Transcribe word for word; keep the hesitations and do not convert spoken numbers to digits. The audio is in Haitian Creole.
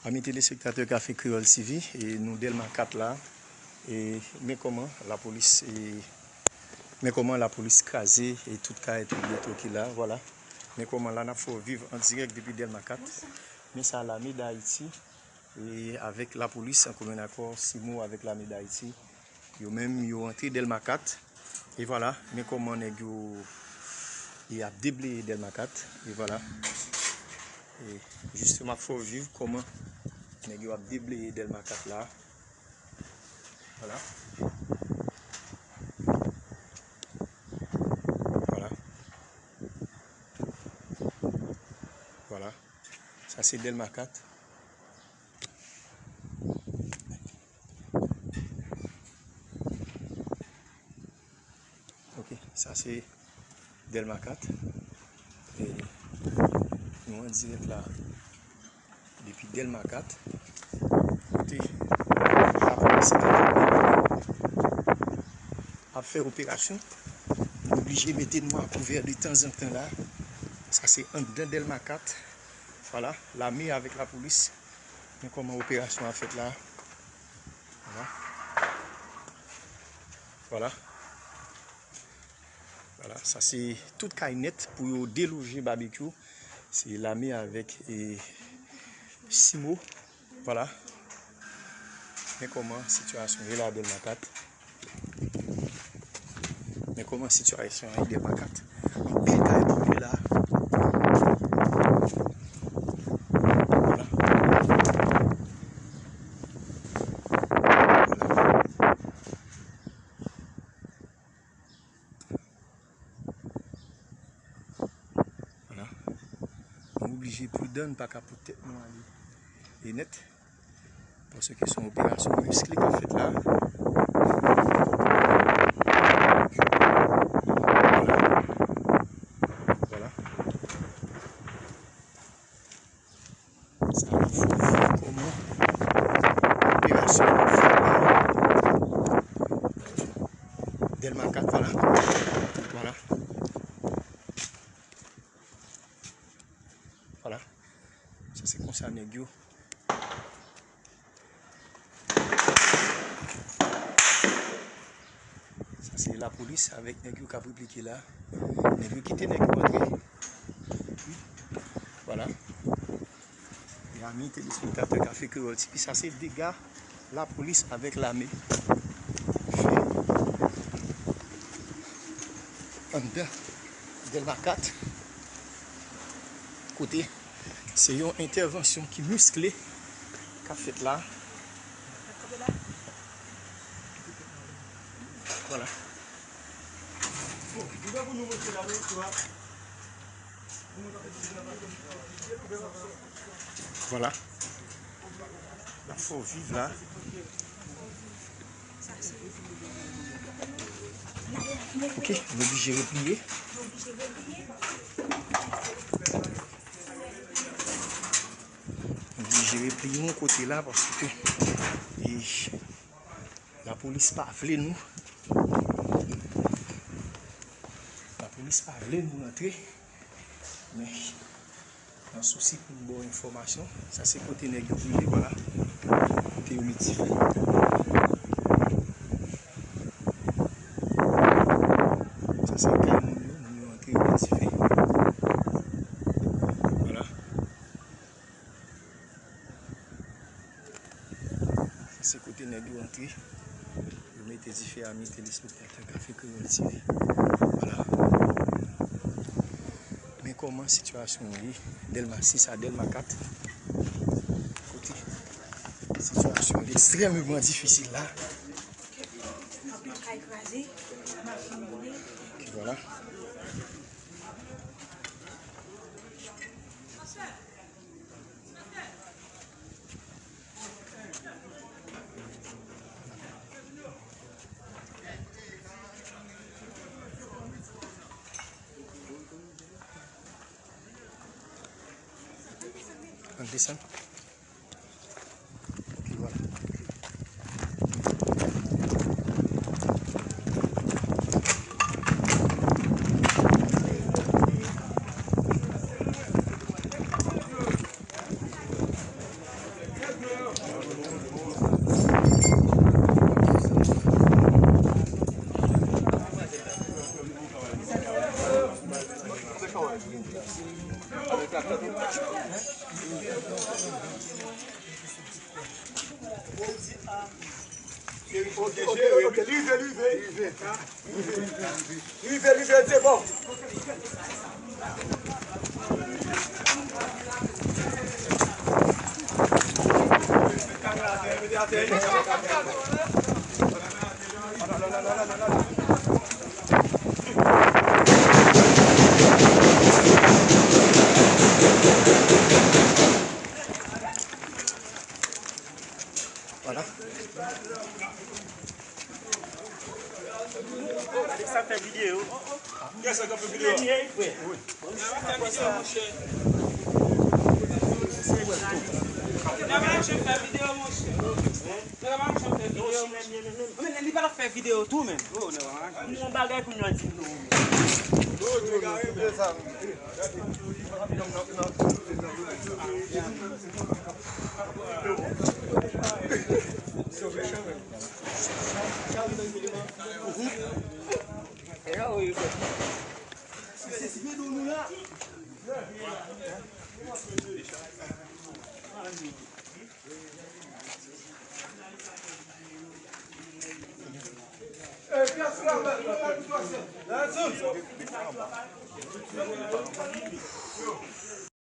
Ami telespektatè Kafe Kreyòl T V, e nou Dèlma kat la, e men kòman lapolis, e men kòman lapolis kraze e tout kay, tout byeto ki la, vwala. Men kòman la n ap fè w viv an dirèk depi Dèlma kat. Men sa lame d Ayiti, e avèk lapolis an komen akò, simo avèk lame d Ayiti. Yo menm, yo antre Dèlma kat. E vwala, men kòman nèg yo, y ap debleye Dèlma kat. E vwala. E jisteman, ap fè w viv kòman nèg yo ap debleye Dèlma kat la. Vwala. Vwala. Vwala. Sa se Dèlma kat. Ok, sa se Dèlma kat. E nou an dirèk la depi Dèlma kat. Kote lapolis ap fè operasyon. Nou oblije mete nou a kouvè de tanzantan la. Sa se anndan Dèlma kat. Vwala, lame avèk lapolis. Men kòman operasyon an fèt la. Vwala. Vwala. Vwala, sa se tout kay nèt pou yo deloje Babekyou. Se lame avèk, e, simo. Vwala. Men kòman sitiyasyon ye la Dèlma kat. Men kòman sitiyasyon an ye Dèlma kat. Anpil kay boule la. Vwala. Vwala. Vwala. Nou oblije pridan, n pa ka pot tèt nou ale. E nèt. Paske se yon operasyon miskle k ap fèt la. Vwala. Vwala. Sa ap fè w viv kòman operasyon an fèt la. Dèlma kat, vwala. Vwala. Vwala. Sa se konsa nèg yo. Sa se lapolis avèk nèg yo k ap replike la. Nèg yo kite nèg yo antre. Vwala. E ami telespektatè Kafe Kreyòl T V, sa se dega lapolis avèk lame fè anndan Dèlma kat, kote se yon entèvansyon ki miskle k ap fèt la. Vwala. Vwala. N ap fè w viv la. Ok, nou oblije repliye. Nou oblije repliye yon kote la paske, e, lapolis pa vle nou. Lapolis pa vle nou rantre. Men, nan sousi pou m ba w enfòmasyon, sa se kote nèg yo brile, vwala. Kote yo met dife. Sa se kay moun yo, moun yo antre, yo met dife. Vwala. Se kote nèg yo antre, yo mete dife, ami telespektatè Kafe Kreyòl T V. Vwala. Men kòman sitiyasyon an ye, Dèlma sis a Dèlma kat. Kote sitiyasyon an ekstrèmeman difisil la. Anpil kay kraze, machin boule. Vwala. Ann desann. Ok, vwala. Ok, ok, ok, rive, rive. Rive, rive, se bon. Vwala. Gade sa k fè videyo. Kiyès sa k ap fè videyo a? Premye, frè. Wi. Sa pa fè videyo, monchè. Nèg la janm fè videyo, monchè. Nèg la janm fè videyo, monchè. Men li pa t ap fè videyo tou, men. Oh, nèg la. Yon bagay pou nou di nou.